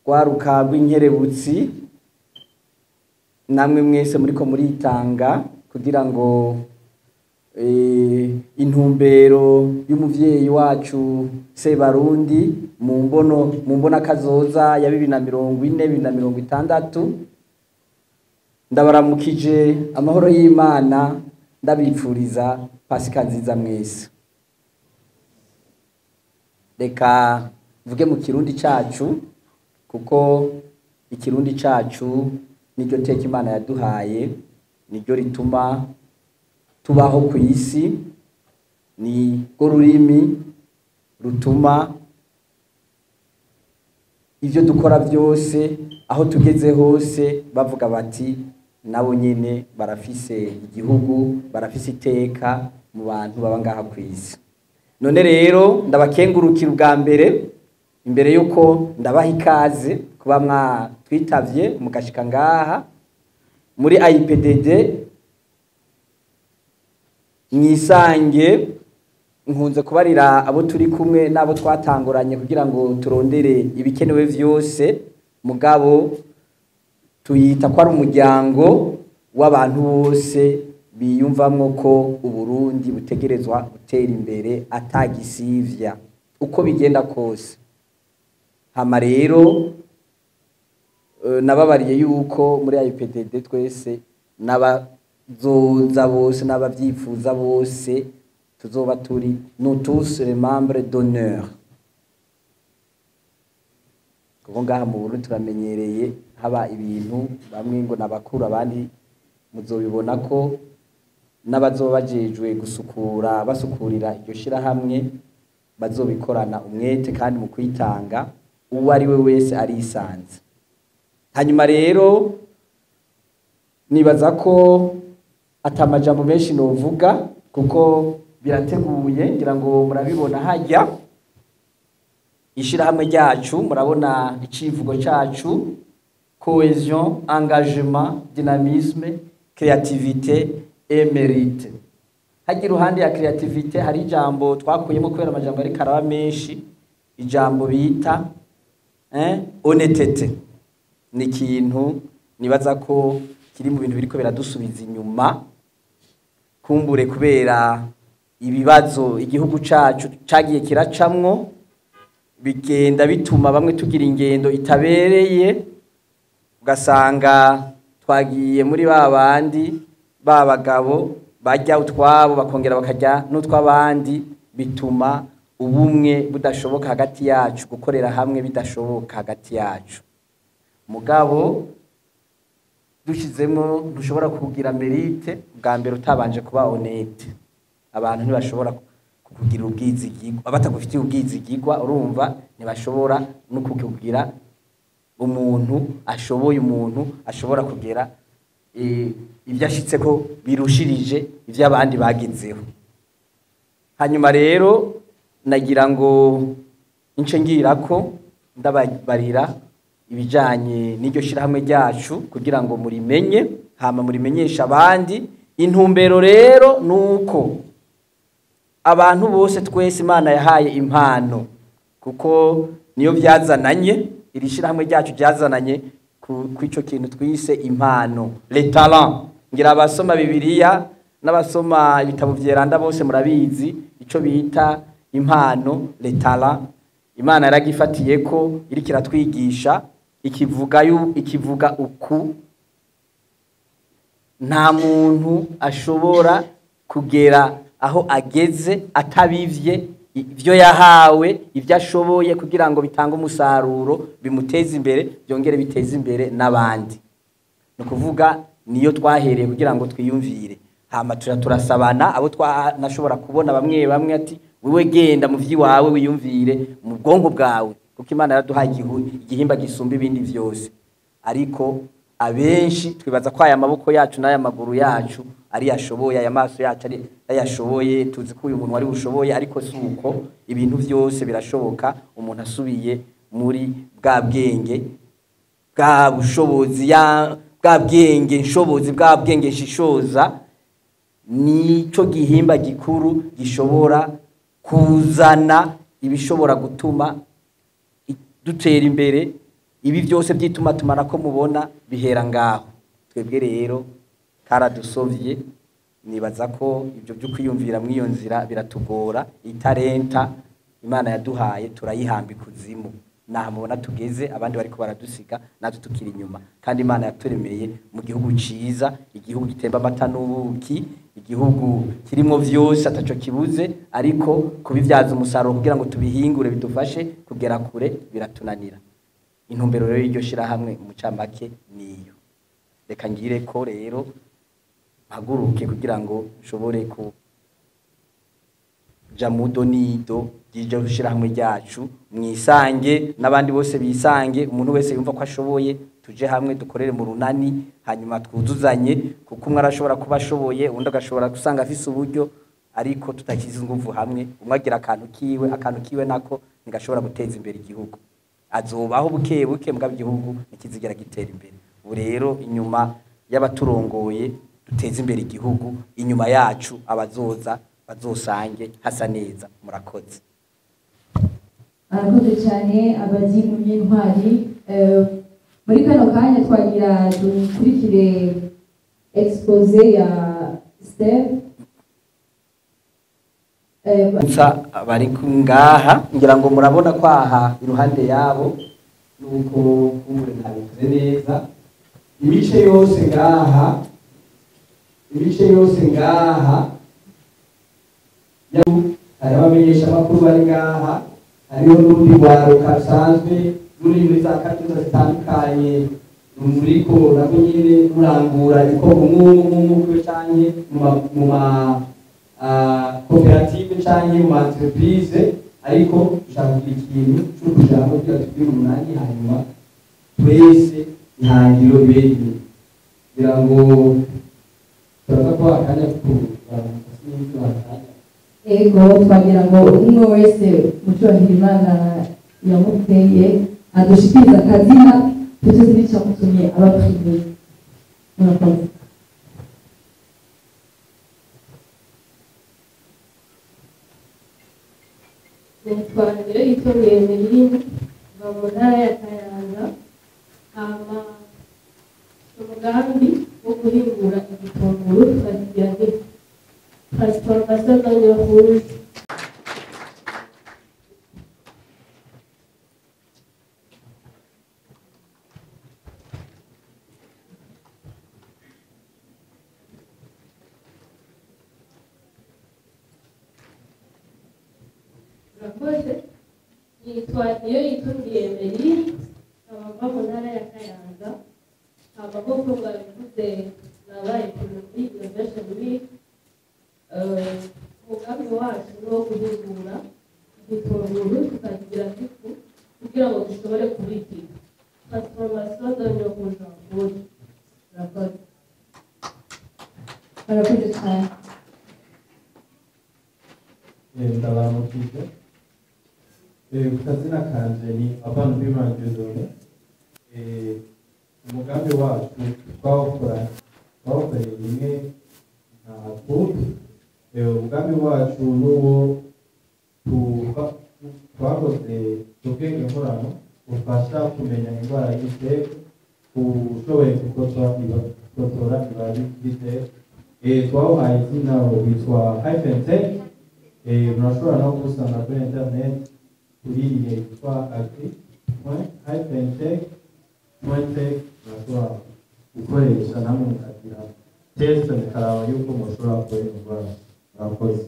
Rwaruka rw'inkerebutsi, namwe mwese muriko muritanga kugira ngo intumbero y'umuvyeyi wacu Sebarundi mu mbono mu mbona kazoza ya 2040, 2060, ndabaramukije amahoro y'Imana, ndabipfuriza Pasika nziza mwese. Reka mvuge mu Kirundi cacu, kuko Ikirundi cacu niryo teka Imana yaduhaye, niryo rituma tubaho ku isi, ni rwo rurimi rutuma ivyo dukora vyose, aho tugeze hose, bavuga bati nabo nyene barafise igihugu, barafise iteka mu bantu baba ngaha ku isi. None rero ndabakengurukira ubwa mbere, imbere yuko ndabaha ikaze kuba mwatwitavye mugashika ngaha muri AIPDD. Mwisange. Nkunze kubarira abo turi kumwe n'abo twatanguranye kugira ngo turondere ibikenewe vyose, mugabo tuyita ko ari umuryango w'abantu bose biyumvamwo ko Uburundi butegerezwa gutera imbere atagisivya, uko bigenda kose. Hama rero nababariye yuko muri AIPDD twese n'abazoza bose n'abavyifuza bose tuzoba turi, nous tous les membres d'honneur, kuko ngaha mu Burundi turamenyereye haba ibintu bamwe ngo nabakuru, abandi muzobibona ko n'abazoba bajejwe gusukura, basukurira iryo shirahamwe, bazobikorana umwete kandi mu kwitanga. Uwo ari we wese arisanze. Hanyuma rero nibaza ko atamajambo menshi novuga, kuko birateguye, ngira ngo murabibona hajya ishirahamwe ryacu, murabona icivugo cacu: cohésion, engagement, dynamisme, créativité et mérite. Hajya iruhande ya créativité hari ijambo twakuyemo kubera amajambo ariko araba menshi, ijambo bita honnêteté. Ni ikintu nibaza ko kiri mu bintu biriko biradusubiza inyuma, kumbure kubera ibibazo igihugu cacu cagiye kiracamwo, bigenda bituma bamwe tugira ingendo itabereye, ugasanga twagiye muri ba bandi ba bagabo barya utwabo bakongera bakarya n'utw'abandi, bituma ubumwe budashoboka hagati yacu, gukorera hamwe bidashoboka hagati yacu. Mugabo dushizemo, ntushobora kugira mérite bwa mbere utabanje kuba honnête. Abantu ntibashobora kukugira ubwizigirwa batagufitiye ubwizigirwa. Urumva, ntibashobora no kukugira umuntu ashoboye, umuntu ashobora kugera ibyo ashitseko birushirije ibyo abandi bagezeho. Hanyuma rero nagira ngo ince ngira ko ndababarira ibijanye n'iryo shirahamwe ryacu kugira ngo murimenye, hama murimenyeshe abandi. Intumbero rero nuko abantu bose, twese Imana yahaye impano, kuko niyo byazananye. Iri shirahamwe ryacu ryazananye ku ico kintu twise impano, les talents. Ngira abasoma Bibiliya n'abasoma ibitabo vyeranda bose murabizi ico bita impano, les talents. Imana yaragifatiye ko iriko iratwigisha, ikivuga ikivuga uku: nta muntu ashobora kugera aho ageze atabivye ibyo yahawe, ibyo ashoboye, kugira ngo bitange umusaruro, bimuteze imbere, byongere biteze imbere n'abandi. Ni ukuvuga niyo twahereye kugira ngo twiyumvire, hama turasabana abo twanashobora kubona bamwe bamwe ati: "Wewe genda mu vy'iwawe, wiyumvire mu bwonko bwawe," kuko Imana yaraduhaye igihimba gisumba ibindi vyose. Ariko abenshi twibaza ko aya maboko yacu n'aya maguru yacu ari yashoboye, aya maso yacu ari yashoboye, tuzi ko uyu muntu wari bushoboye, ariko si uko. Ibintu vyose birashoboka umuntu asubiye muri bwa bwenge, bwa bushobozi, ya bwa bwenge nshobozi, bwa bwenge nshishoza. Nico gihimba gikuru gishobora kuzana ibishobora gutuma dutera imbere. Ibi byose byituma tumara ko mubona bihera ngaho. Twebwe rero karadusovye, nibaza ko ibyo byo kwiyumvira mw'iyo nzira biratugora. Italenta Imana yaduhaye turayihamba ikuzimu, naha mubona tugeze, abandi bariko baradusiga natwe tukiri inyuma. Kandi Imana yaturemeye mu gihugu ciza, igihugu gitemba amata n'ubuki, igihugu kirimo vyose ataco kibuze, ariko kubivyaza umusaruro kugira ngo tubihingure bidufashe kugera kure biratunanira. Intumbero rero y'iryo shirahamwe mu camake niyo. Reka ngire ko rero mpaguruke kugira ngo nshobore kuja mu donido ry'iryo shirahamwe ryacu, mwisange n'abandi bose bisange, umuntu wese yumva ko ashoboye, tuje hamwe dukorere mu runani, hanyuma twuzuzanye, kuko umwe arashobora kuba ashoboye, undi agashobora gusanga afise uburyo, ariko tutakize inguvu hamwe, umwe agira akantu kiwe, akantu kiwe nako ntigashobora guteza imbere igihugu. Azobaho buke buke, mugabo igihugu ntikizigera gitera imbere. Ubu rero inyuma y'abaturongoye duteze imbere igihugu, inyuma yacu abazoza bazosange hasa neza. Murakoze. Arakoze cyane abazimu y'intwari. Muri kano kanya twagira dukurikire expose ya Steve. Bari ngaha ngira ngo murabona ko aha iruhande yabo nuko kumbure ntabikoze neza, imice yose ngaha, imice yose ngaha, hari abamenyesha amakuru bari ngaha, hariho n'urundi rwaruka rusanzwe ruri muri za kaminuza zitandukanye, ruriko nabwo nyine rurangura ibikorwa umwe canke mu ma koperative canke mu ma entreprise, ariko dushaka kugira ikintu co kuja hamwe kugira tugire umunani, hanyuma twese ihangiro ibe rimwe. Kugira ngo turaza kubaha akanya ko kuramutsa sinzi bakanya. Ego, twagira ngo umwe wese mucubahiro Imana yamuteye adushikirize akazina tuzi n'icamutumye aba privé. Murakoze. Nitwa Niyoyitoneye Emeline, mva mu ntara ya Kayanza. Hama umugambi wo guhingura igitunguru tukakigira nk'ifu transformation d'oignon rouge. Murakoze. Nitwa Niyoyitungiye Emeline, nkaba mva mu ntara ya Kayanza. Hama nk'uko mwabivuze nabaye muri Innovation Week. Umugambi wacu ni uwo guhingura igitunguru tukakigira nk'ifu kugira ngo dushobore kubikika transformation d'oignon rouge en poudre. Murakoze. Murakoze cyane. Ndabaramukije. Ku kazina kanje ni Abantu B'Imana Dieudonné. Umugambi wacu twawukoreye rimwe nka groupe. Umugambi wacu n'uwo twakoze ubwenge nkorano bufasha kumenya indwara y'igitego, ushoboye gukotora ibabi ry'igitego. Twawuhaye izina witwa Hyphen Tech. Murashobora no kuwusanga kuri internet kuri yitwa agri.hyphentech.tech. Murashobora gukoresha namwe mukagira test mukaraba yuko mushobora kubona indwara. Murakoze.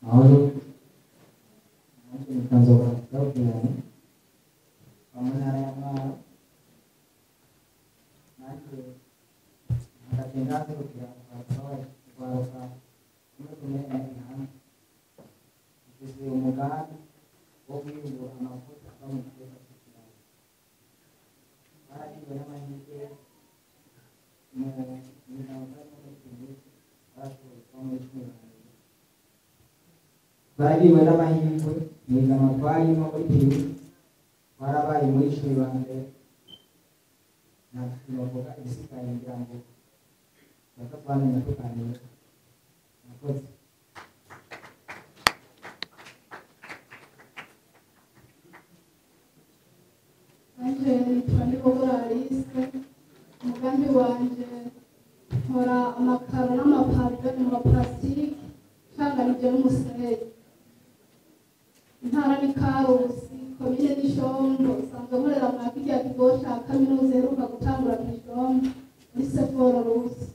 Mahoro, nanjye nitwa Nzobona Claudiyani, mva mu ntara ya Mwaro. Nanjye mpagaze nserukira urwaruka muri komine Ntahangwa. Mfise umugambi wo guhingura amavuta ava mu giterwa c'ikirayi. Baragiriwe n'amahirwe mu miryango barimo muri Tunisie, barashoboye kuba muri 12. Baragiriwe n'amahirwe mu higanwa twarimo muri Tunisie, twarabaye muri 10 ba mbere. Ntabwo ibisigaye ngira ngo turaza kubamenya tuganira. Murakoze. Nanje nitwa Nibogora Alice. Umugambi wanje, nkora amakaro n'amapave mu maparasitike ncanganije n'umusenyi. Intara ni Karusi, komine ni Shombo. Nsanzwe nkorera mwa kirya kigo ca kaminuza iheruka gutangura mw'Ishombo, muri Seforo Rusi.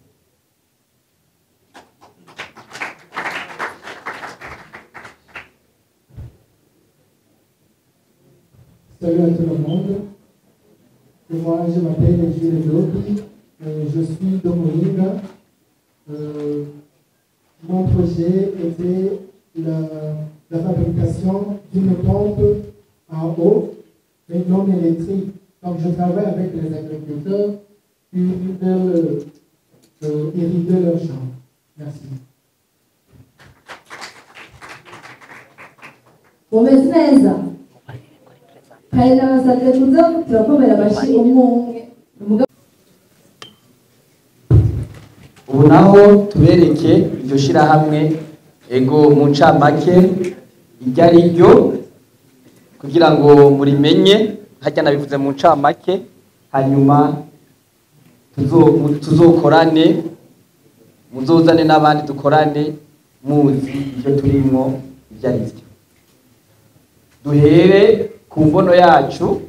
Salut à tout le monde. Et moi, je m'appelle Jules Dobi. Je suis de Muyinga. Mon projet était la fabrication d'une pompe à eau, mais non électrique. Donc, je travaille avec les agriculteurs qui veulent irriguer leurs champs. Merci. Mumeze neza? Kare nabasabye kuza turakomera amashyi umwe umwe. Ubu naho tubereke iryo shirahamwe, ego, mu ncamake iryo ari ryo, kugira ngo murimenye. Hajya nabivuze mu ncamake, hanyuma tuzokorane, muzozane n'abandi dukorane muzi ibyo turimo ibyo ari byo. Duhere ku mbono yacu,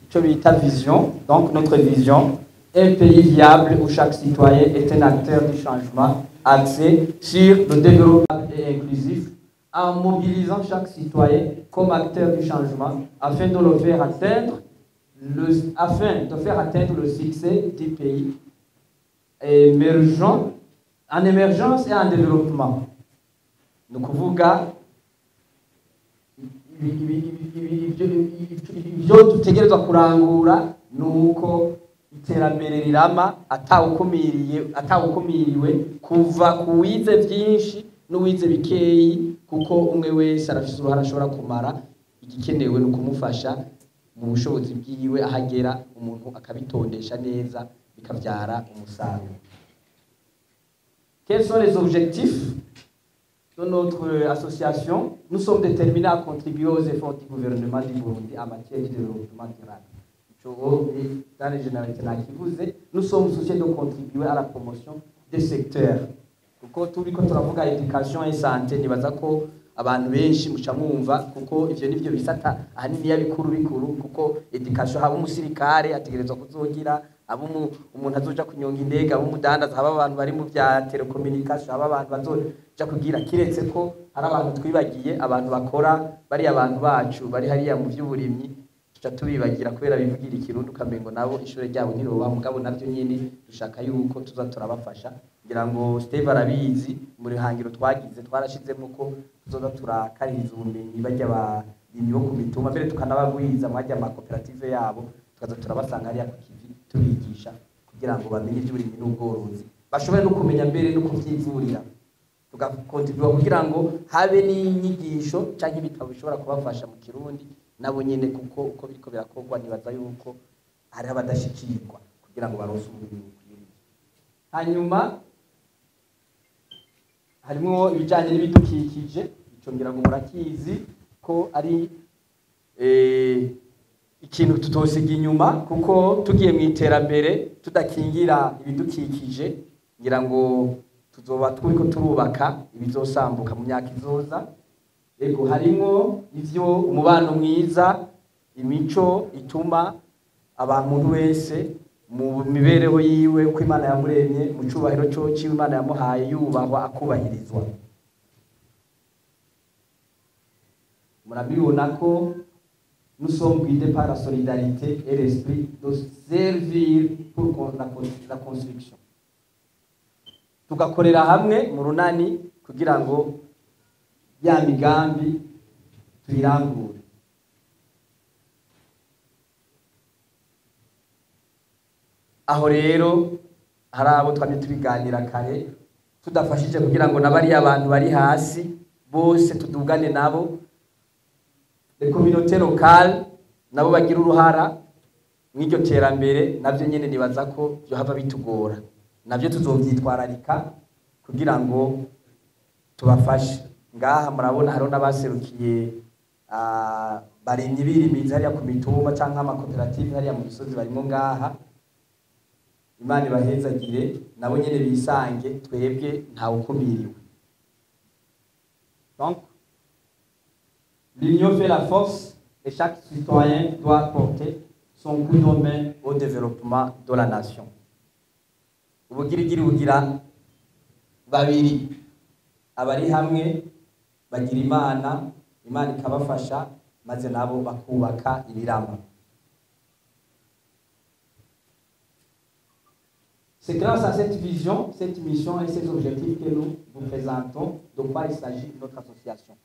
icyo bita vision. Donc notre vision: un pays viable où chaque citoyen est un acteur du changement axé sur le développement et inclusif, en mobilisant chaque citoyen comme acteur du changement afin de faire atteindre le succès du pays émergent, en émergence et en développement. Ni ukuvuga ibyo dutegerezwa kurangura ni uko iterambere rirama atawukumiriye, atawukumiriwe, kuva ku wize byinshi n'uwize bikeyi, kuko umwe wese arafise uruhare ashobora kumara. Igikenewe ni ukumufasha mu bushobozi bwiwe ahagera, umuntu akabitondesha neza bikabyara umusaruro. Quels sont les objectifs de notre association? Nous sommes déterminés à contribuer aux efforts du gouvernement du Burundi en matière de développement durable. Dans les généralités nakivuze, nous sommes soucieux de contribuer à la promotion des secteurs. Kuko turiko turavuga éducation et santé, nibaza ko abantu benshi muca mwumva, kuko ivyo nivyo bisata ahanini ya bikuru bikuru, kuko éducation haba umusirikare ategerezwa kuzogira, abo umuntu azoja kunyonga indege, abo umudandaza, haba abantu bari mu bya télécommunication, haba abantu bazoja kugira, kiretse ko hari abantu twibagiye, abantu bakora bari abantu bacu bari hariya mu vy'uburimyi, tuca tubibagira kubera bivugira Ikirundi ukamengo nabo ishure ryabo ntiroba. Mugabo navyo nyene dushaka yuko tuza turabafasha. Ngira ngo Steve arabizi, mu rihangiro twagize twarashizemo ko tuzoza turakaririza ubumenyi bajya abarimyi bo ku mitumba, mbere tukanabagwiza mwajya amakoperative yabo, tukaza turabasanga hariya ku kivi tubigisha kugira ngo bamenye iby'uburimyi n'ubworozi, bashobore no kumenya mbere no kuvyivurira. Tugakontribuwa kugira ngo habe n'inyigisho canke ibitabo bishobora kubafasha mu Kirundi nabo nyene, kuko uko biriko birakorwa nibaza yuko hariho abadashikirwa kugira ngo baronse ubumenyi bukwiriye. Hanyuma harimwo ibijanye n'ibidukikije. Ico ngira ngo murakizi ko ari ikintu tutosiga inyuma, kuko tugiye mu iterambere tudakingira ibidukikije, ngira ngo tuzoba turiko turubaka ibizosambuka mu myaka izoza. Ego, harimwo ivyo umubano mwiza, imico ituma abantu wese mu mibereho yiwe uko Imana yamuremye, mu cubahiro co ciwe Imana yamuhaye, yubahwa akubahirizwa. Murabibona ko nous sommes guidés par la solidarité et l'esprit de servir pour la construction. Tugakorera hamwe mu runani kugira ngo ya migambi tuyirangure. Aho rero hari abo twamye tubiganira kare, tudafashije kugira ngo n'abariya abantu bari hasi bose tudugane nabo, les communautés locales nabo bagira uruhara mw'iryo terambere, navyo nyene nibaza ko vyohava bitugora. Navyo tuzovyitwararika kugira ngo tubafashe. Ngaha murabona hariho n'abaserukiye Barimyi birimiza hariya ku mitumba canke amakoperative hariya mu misozi barimo ngaha. Imana ibahezagire, nabo nyene bisange, twebwe ntawukumiriwe. Donc l'union fait la force et chaque citoyen doit porter son coup de main au développement de la nation. Ubugirigiri bugira babiri, abari hamwe bagira Imana, Imana ikabafasha maze nabo bakubaka ibirama. C'est grâce à cette vision, cette mission et ces objectifs que nous vous présentons de quoi il s'agit de notre association.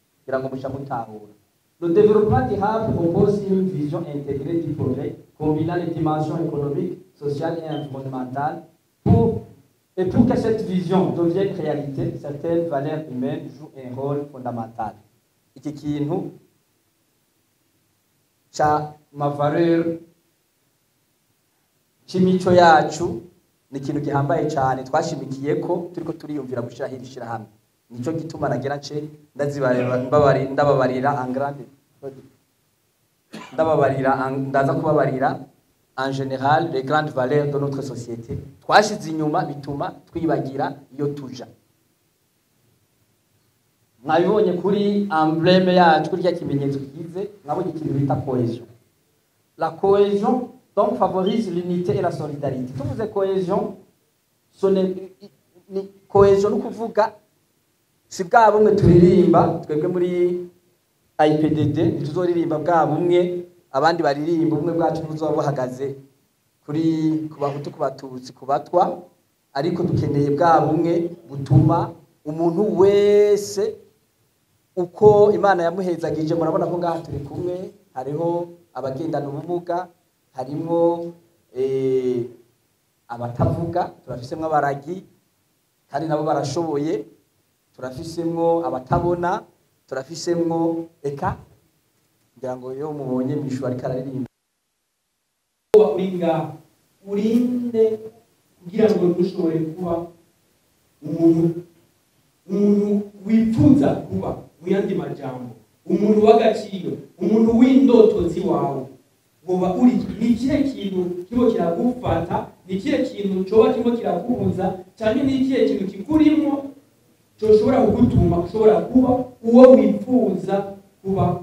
Le développement durable propose une vision intégrée du progrès, combinant les dimensions économiques, sociales et environnementales. Et pour que cette vision devienne réalité, certaines valeurs humaines jouent un rôle fondamental. Iki kintu ca ma valeur c'imico yacu ni ikintu gihambaye cyane twashimikiye ko turiko turiyumvira gushiraho iri shirahamwe. Nico gituma nagira nce ndababarira en grande, ndababarira, ndaza kubabarira en général les grandes valeurs de notre société twashize inyuma, bituma twibagira iyo tuja. Mwabibonye kuri emblème yacu, kuri rya kimenyetso kigize, mwabonye ikintu bita cohésion. La cohésion donc favorise l'unité et la solidarité. Tuvuze cohésion, ni cohésion no kuvuga si bwa bumwe turirimba twebwe muri IPDD, ntituzoririmba bwa bumwe abandi baririmba. Ubumwe bwacu ntibuzoba buhagaze kuri ku Bahutu, ku Batutsi, ku Batwa, ariko dukeneye bwa bumwe butuma umuntu wese uko Imana yamuhezagije. Murabona ko ngaha turi kumwe, hariho abagendana ubumuga, harimwo abatavuga, turafisemwo abaragi kandi nabo barashoboye, turafisemwo abatabona, turafisemwo eka ngira ngo iyo mubonye Mishu ariko araririmba. Uri ngaha urinde kugira ngo ntushobore kuba umuntu wipfuza kuba, mu yandi majambo umuntu w'agaciro, umuntu w'indoto ziwawe. Woba uri ni ikihe kintu kirimo kiragufata, ni ikihe kintu coba kirimo kirakubuza, canke ni ikihe kintu kikurimwo coshobora kugutuma ushobora kuba uwo wifuza kuba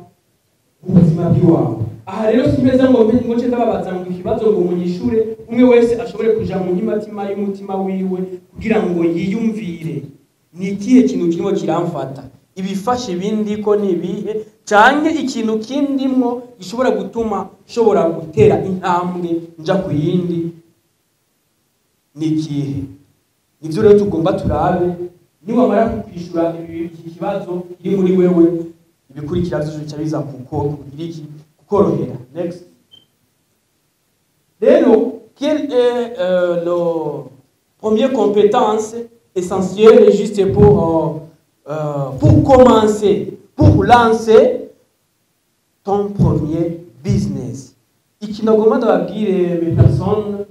mu buzima bw'iwawe? Aha rero simeza ngo nce ndababaza ngo ikibazo ngo munyishure, umwe wese ashobore kuja mu ntimatima y'umutima wiwe kugira ngo yiyumvire: ni ikihe kintu kirimo kiramfata, ibifasha ibindi ko ni ibihe, canke ikintu kindimwo gishobora gutuma nshobora gutera intambwe nja ku yindi ni ikihe? Nivyo rero tugomba turabe. Niwamara kwishura iki kibazo kiri muri wewe, ibikurikira vyose bica biza kuko kugira iki kukorohera. Next. Rero, quelle est la première compétence essentielle juste pour commencer, pour lancer ton premier business? Ikintu nagomba ndababwire, mes personnes,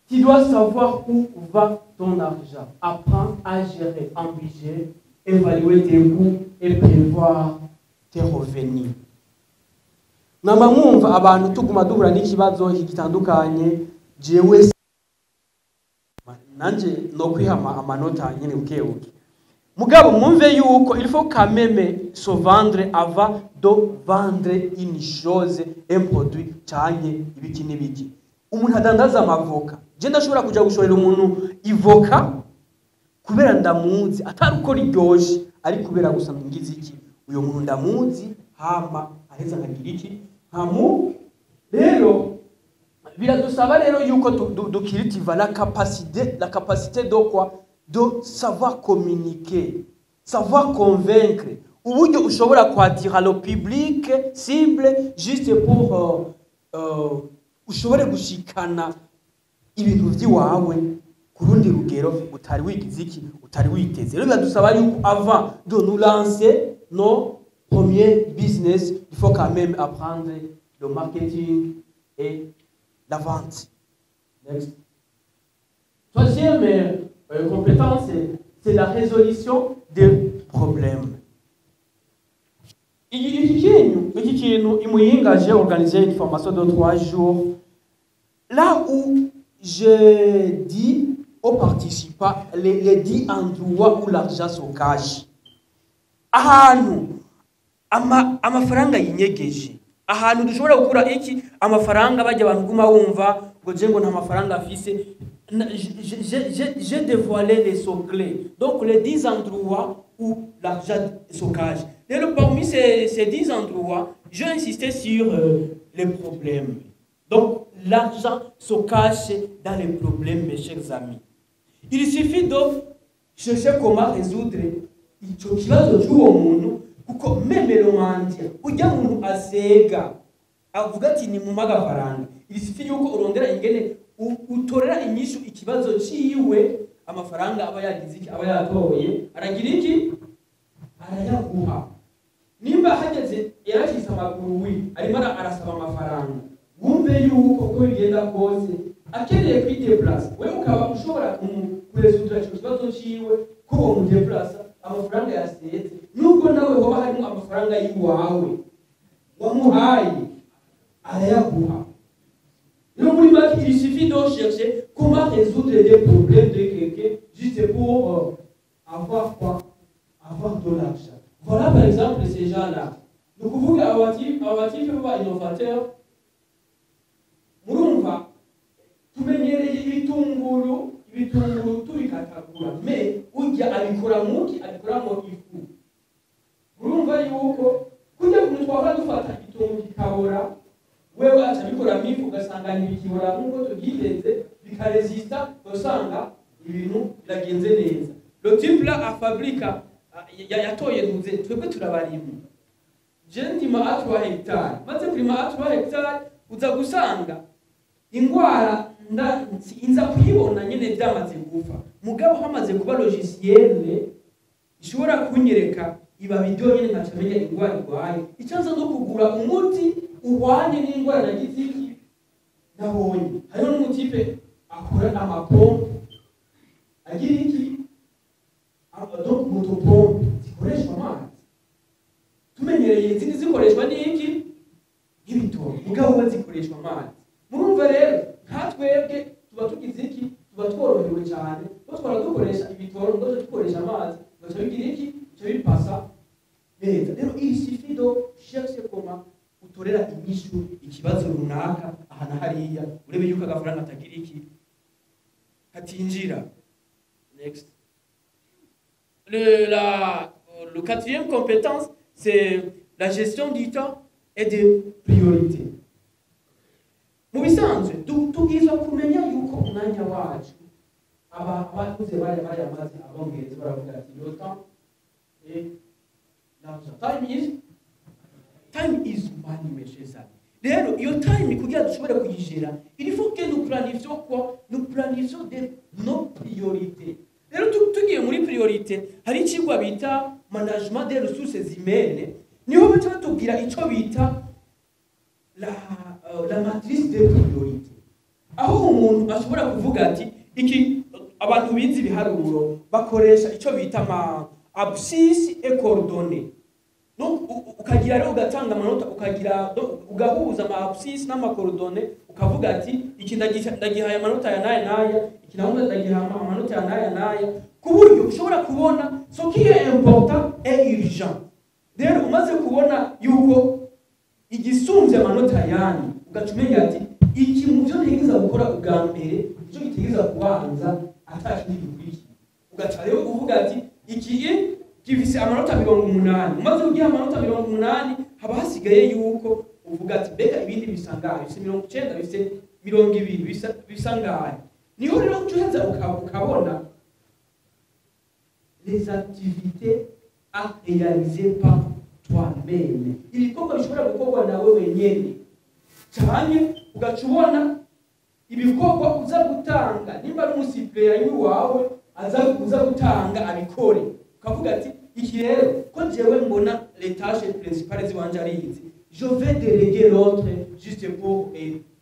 tu dois savoir où va ton argent. Apprends à gérer un budget, évaluer tes coûts et prévoir tes revenus. Nama mwumva abantu tuguma duhura n'ikibazo gitandukanye. Jewe nanje no kwihama amanota nyene bukebuke, mugabo mwumve yuko il faut quand même se vendre avant de vendre une chose, un produit canke ibiki n'ibiki. Umuntu adandaza amavoka, je ndashobora kuja gushorera umuntu ivoka kubera ndamuzi, atari uko riryoshe, ari kubera gusa ngize iki, uyo muntu ndamuzi, hama aheza nkagira iki nkamu. Rero biradusaba rero yuko ducultiva la capacité de quoi? De savoir communiquer, savoir convaincre, uburyo ushobora kwatira le public cible juste pour ushobore gushikana ibintu vy'iwawe ku rundi rugero utari wigize iki, utari witeze. Rero biradusaba yuko avant de nous lancer nos premiers business, il faut quand même apprendre le marketing et la vente. Next. Troisième compétence, c'est la résolution des problèmes. Iki kintu i Muyinga, j'ai organisé une formation de 3 jours là où je dis aux participants les 10 endroits où l'argent se cache, ahantu amafaranga yinyegeje, ahantu dushobora gukura iki amafaranga. Bajya abantu guma wumva ngo je ngo nta mafaranga afise. J'ai dévoilé les secrets, donc les 10 endroits où l'argent se cache. Rero parmi ces 10 endroits, j'ai insisté sur les problèmes. Donc l'argent se cache dans les problèmes, mes chers amis. Il suffit de chercher comment résoudre ico kibazo cy'uwo muntu, kuko même le mendiant, ujya muntu asega avuga ati ni mu magafaranga, il suffit yuko urondera ingene utorera inyishu ikibazo ciwe, amafaranga aba yagize iki, aba yatoye, aragira iki, arayaguha. Nimba hageze yarashyize amaguru wi arimo arasaba amafaranga, wumve yuko uko bigenda kose akeneye kwideplasa, we ukaba ushobora kuresudura icyo kibazo ciwe ko uwo mudeplasa, amafaranga yasetse, nubwo nawe hoba harimo amafaranga y'iwawe wamuhaye, arayaguha. Rero muri make, il suffit de chercher comment résoudre des problèmes de quelqu'un juste pour avoir quoi? Avoir de l'argent. Voilà par exemple ces gens-là. Ni ukuvuga aba batypes baba innovateurs. Murumva tumenyereye ibitunguru tubikatagura, mais ujya abikora muki, abikoramo ifu. Murumva yuko kujya kuntu twahora dufata igitunguru kikabora, wewe aca abikoramo ifu, ugasanga ntibikibora nk'uko tubyiteze, bikaresista, ugasanga ibintu biragenze neza. Le type là afabrika yatoye ntuze, twebwe turabarimyi, je ndima à 3 hectares, maze kurima à 3 hectares, uza gusanga ingwara inza kuyibona nyene byamaze gupfa, mugabo hamaze kuba logiciel ishobora kunyereka ibabi ryonyene, nkaca menya ingwara irwaye, icyo nza no kugura umuti uhwanye n'ingwara nagize iki, nabonye. Hariho n'umutype akora amapompe agira iki, donc motopompe zikoreshwa amazi, tumenyereye izindi zikoreshwa n'iki, nk'ibitoro, mugabo we zikoreshwa amazi. Murumva rero nka twebwe tuba tugize iki, tuba tworohewe cyane ko twara dukoresha ibitoro, ngo dukoresha amazi, tugaca bigira iki, bica bipasa neza. Rero il suffit de chercher comment utorera inyishu ikibazo runaka aha na hariya, urebe yuko agafaranga atagira iki, katinjira. Next. Le quatrième compétence, c'est la gestion du temps et des priorités. Mu bisanzwe tubwirizwa kumenya yuko umwanya wacu, aba abakuze bari bayamaze, abongereza baravuga ati le temps est l'argent, time is money, mes chers amis. Rero iyo time, kugira dushobore kuyigera, il faut que nous planifions quoi? Nous planifions nos priorités. Rero tugiye muri priorité, hari ikigwa bita management des ressources humaines, niho baca batubwira ico bita la matrice des priorités, aho umuntu ashobora kuvuga ati iki, abantu bize ibiharuro bakoresha ico bita ama abscisse et coordonnées. Donc ukagira rero ugatanga amanota, ukagira donc ugahuza ama abscisse n'ama coordonnées, ukavuga ati iki ndagihaye amanota ya naya naya, iki naho ndagihaye amanota ya naya naya, ku buryo ushobora kubona ce qui est important et urgent. Rero umaze kubona yuko igisumbye amanota yanyu, ugaca umenya ati iki mu byo ntegereza gukora ubwa mbere nicyo gitegereza kubanza, atakindi gikurikiye. Ugaca rero uvuga ati iki gifise amanota 80. Umaze kugiha amanota 80, haba hasigaye yuko uvuga ati mbega ibindi bisa ngahe? Bifise 90, bifise 20, bisa ngahe? Niho rero uca uheza ukabona les activités à réaliser par toi-même, ibikorwa bishobora gukorwa nawe wenyene, canke ugaca ubona ibikorwa uza gutanga, nimba ari umusuppléant wawe aza uza gutanga abikore, ukavuga ati iki rero ko jewe mbona les tâches principales ziwanje ari izi, je vais déléguer l'autre juste pour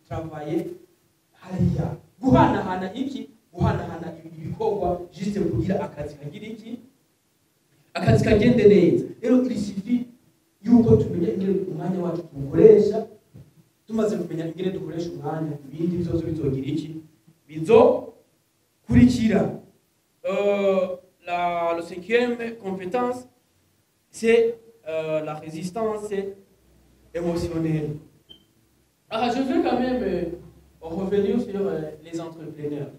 travailler hariya. Guhanahana iki, guhanahana ibikorwa juste kugira akazi kagira iki, akazi kagende neza. Rero il suffit Yuko tumenya ingene umwanya wacu tuwukoresha. Tumaze kumenya ingene dukoresha umwanya, ibindi byose bizogira iki? Bizokurikira. La cinquième compétence, c'est la résistance émotionnelle. Ah, je veux quand même revenir sur les entrepreneurs.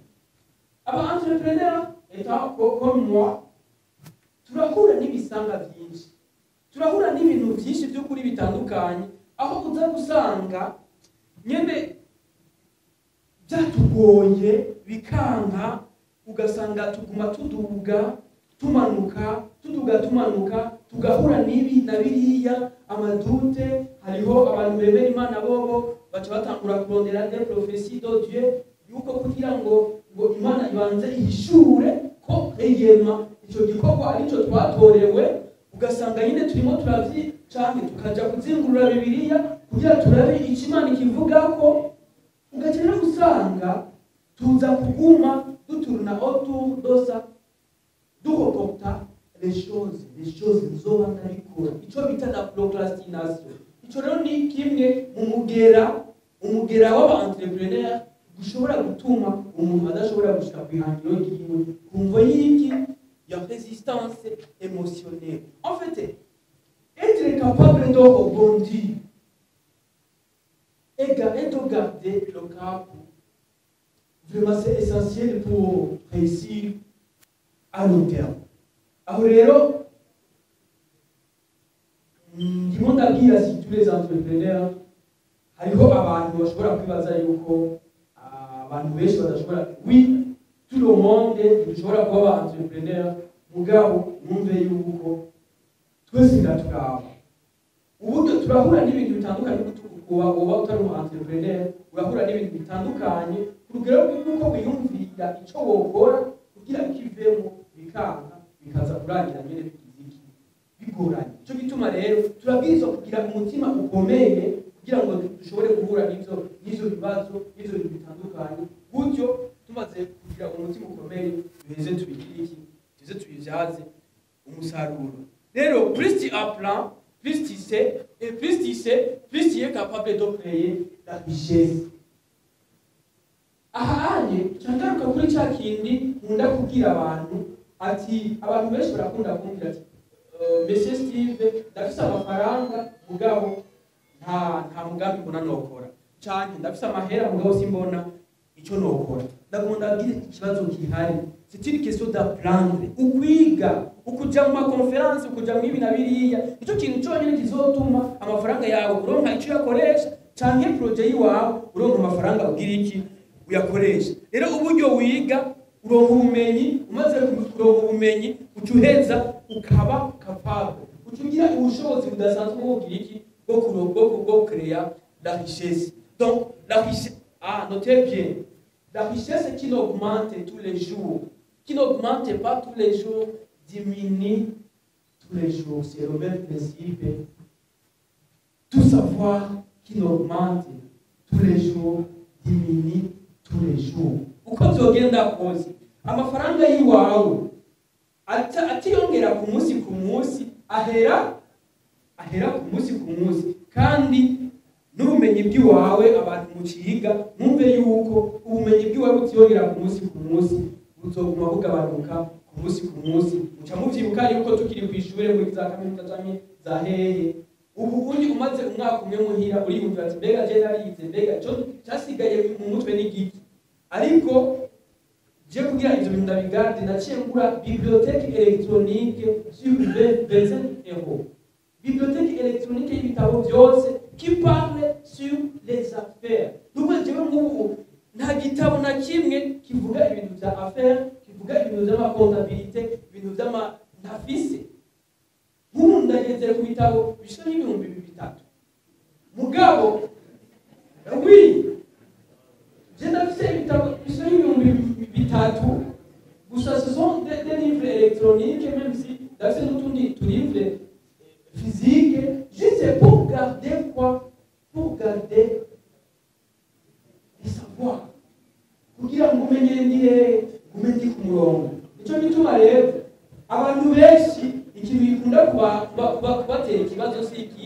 Aba entrepreneur étant comme moi, turahura n'ibisanga byinshi, turahura n'ibintu byinshi by'ukuri bitandukanye, aho uza gusanga nyene byatugoye, bikanka, ugasanga tuguma tuduga tumanuka, tuduga tumanuka, tugahura n'ibi na biriya, ama doutes. Hariho abantu bemera Imana, bobo baca batangura kurondera des prophéties de Dieu, yuko kugira ngo Imana ibanze ihishure ko réellement ico gikorwa arico twatorewe. Ugasanga nyine turimo turavyi, canke tukaja kuzingurura Bibiliya kugira turabe ico Imana ikivugako. Ugaca rero usanga tuza kuguma dutourna autour de ça, dureporta les choses, nzoba ndabikora, ico bita la procrastination. Ico rero ni kimwe mu mugera w'aba entrepreneur gushobora gutuma umuntu adashobora gushika kw'ihangiro ryiwe, kumvo y'iki? Ya résistance émotionnelle. En fait, être capable de rebondir et de garder le cap, vraiment, c'est essentiel pour réussir à long terme. Aho rero ndimo ndabwira si tous les entrepreneurs. Hariho abantu bashobora kwibaza yuko abantu benshi badashobora. Oui, tout le monde ntidushobora kuba aba entrepreneur, mugabo mwumve yuko twese biraturaba. Uburyo turahura n'ibintu bitandukanye, kuba uba utari umu entrepreneur, urahura n'ibintu bitandukanye ku rugero rw'uko wiyumvira ico wokora kugira kivemo, bikanka, bikaza kurangira nyene bigize iki? Bigoranye. Ico gituma rero turabwirizwa kugira umutima ukomeye kugira ngo dushobore guhura n'ivyo bibazo, n'ivyo bintu bitandukanye. Gutyo tumaze kugira umutima ukomeye, duheze tubigire iki? Tuze tubivyaze umusaruro. Rero plus tu apprends, plus tu sais, et plus tu sais, plus tu es capable de créer la richesse. Aha anye cangaruka kuri ca kindi nkunda kubwira abantu, ati abantu benshi barakunda kumbwira ati: "Monsieur Steve, ndafise amafaranga, mugabo nta mugambi mbona nokora, canke ndafise amahera, mugabo simbona ico nokora." Ndagomba ndabwire ikibazo gihari, c'est une question d'apprendre, ukwiga, ukuja mu ma conférences, ukuja mu ibi na biriya. Ico kintu conyene kizotuma amafaranga yawe uronka ico uyakoresha, canke projet yiwawe uronka amafaranga ugira iki? Uyakoresha. Rero uburyo wiga, uronka ubumenyi. Umaze kuronka ubumenyi, uca uheza ukaba capable, uca ugira ubushobozi budasanzwe bwo kugira iki? Bwo créer la richesse. Donc la richesse, ah, notez bien, la richesse qui n'augmente tous les jours, qui n'augmente pas tous les jours, diminue tous les jours. C'est le même principe. Tout savoir qui n'augmente tous les jours diminue tous les jours. Uko vyogenda kose, amafaranga y'iwawe atiyongera ku munsi ku munsi, ahera ku munsi ku munsi. Kandi n'ubumenyi bw'iwawe, abantu muciga, mwumve yuko ubumenyi bw'iwawe butiyongera ku munsi ku munsi, buzoguma bugabanuka ku munsi ku munsi. Muca muvyibuka yuko tukiri kw'ishure, muri za kaminuza canke za hehe, ubu undi umaze umwaka umwe muhira, uriyumvira ati: "Mbega je narize? Mbega ico casigaye mu mutwe ni giki?" Ariko je, kugira ivyo bintu ndabigarde, naciye ngura bibliothèque électronique sur 25 euros, bibliothèque électronique y'ibitabo byose qui parle sur les affaires. Nubwo jewe nk'ubu nta gitabo na kimwe kivuga ibintu vya affaires, kivuga ibintu vy'ama comptabilité, ibintu vy'ama, ntafise. Nk'ubu ndageze ku bitabo bishika nk'ibihumbi 3. Mugabo oui, je ndafise ibitabo bishika nk'ibihumbi 3 gusa. Ce sont des livres électroniques, même si ndafise n'utundi tu livres physiques, juste pour garder quoi? Pour garder le savoir, kugira ngo umenye ndi hehe, ngume ndi ku murongo. Nico gituma rero abantu benshi ikintu gikunda kubatera ikibazo si iki.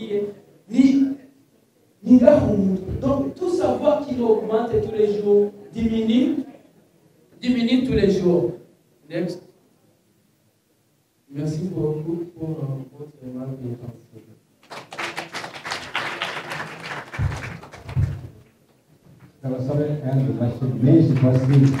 Ni ngaho mu mutwe. Donc tout savoir qui augmente tous les jours diminue, diminue tous les jours. Next. Merci beaucoup pour votre aimable attention. Ndabasabe ayandi mashyi menshi possible.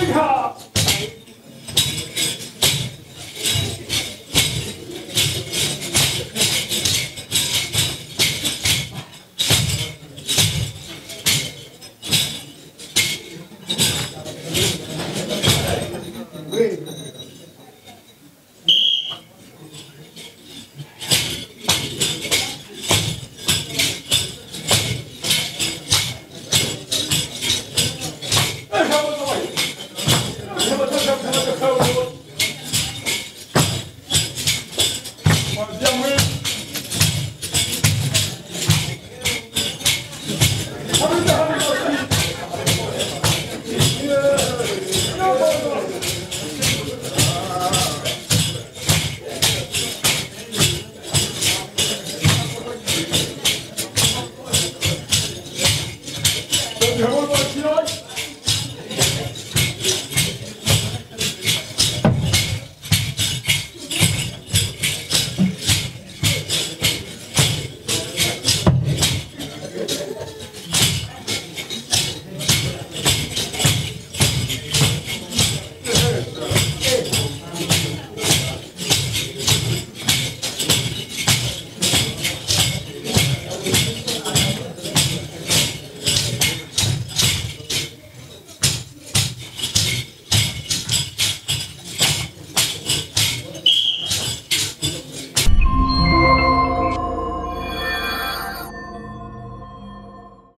Yeah.